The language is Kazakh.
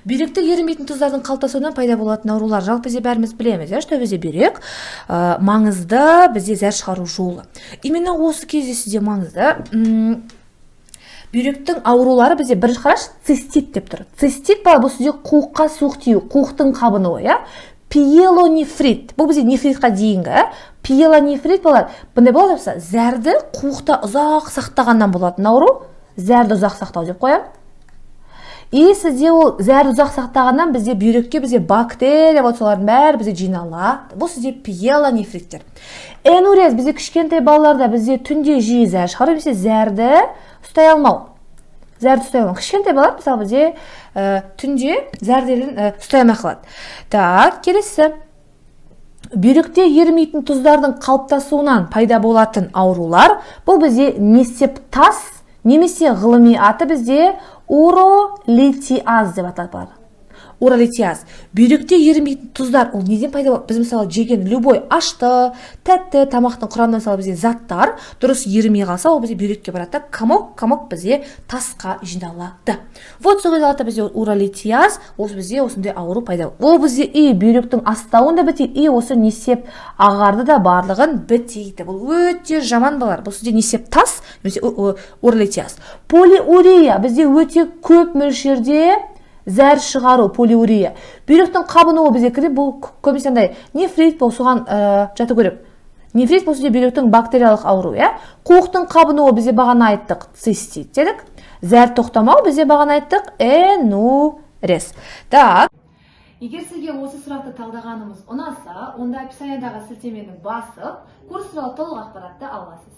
Бүйректе ерімейтін тұздардың қалыптасуынан пайда болатын аурулар. Жалпы бізде бәріміз білеміз, иә, что бізде бүйрек маңызды бізде зәр шығару жолы. Именно осы кезде сізде маңызды бүйректің аурулары. Бізде бірінші, қарашы, цистит деп тұр. Цистит, бала, бұл сізде қуыққа суық тию, қуықтың қабынуы, иә. Пиелонефрит, бұл бізде нефритқа дейінгі. Пиелонефрит, балалар, бұндай болады болса, зәрді қуықта ұзақ сақтағаннан болатын ауру. Зәрді ұзақ сақтау деп қоямын. И сізде ол зәрді ұзақ сақтағаннан бізде бүйрекке бізде бактерия, вот солардың бәрі бізде жиналады. Бұл сізде пиелонефриттер. Энурез, бізде кішкентай балаларда бізде түнде жиі зәр шығару немесе зәрді ұстай алмау. Зәрді ұстай алмау, кішкентай балалар, мысалы, бізде түнде зәрдерін ұстай алмай қалады. Так, келесі, бүйректе ерімейтін тұздардың қалыптасуынан пайда болатын аурулар. Бұл бізде несеп тас немесе ғылыми аты бізде уролитиаз деп аталады. Уролитиаз. Бүйректе ерімейтін тұздар ол неден пайда болады? Біз, мысалы, жеген любой ашты, тәтті тамақтың құрамында, мысалы, бізде заттар дұрыс ерімей қалса, ол бізде бүйрекке барады да, комок комок бізде тасқа жиналады. Вот сол кезде алады бізде уролитиаз. Ол бізде осындай ауру пайда. Ол бізде и бүйректің астауын да бітейді, и осы несеп ағарды да барлығын бітейді. Бұл өте жаман, балалар. Бұл сізде несеп тас немесе уролитиаз. Полиурия, бізде өте көп мөлшерде зәр шығару, полиурия. Бүйректің қабынуы бізде кіреді. Бұл көбінесе андай нефрит бол, соған жату керек. Нефрит бұл сізде бүйректің бактериялық ауруы, иә. Қуықтың қабынуы бізде бағана айттық, цистит дедік. Зәр тоқтамау бізде бағана айттық, энурез. Так, егер сізге осы сұрақты талдағанымыз ұнаса, онда описаниядағы сілтемені басып, курс туралы толық ақпаратты ала аласыз.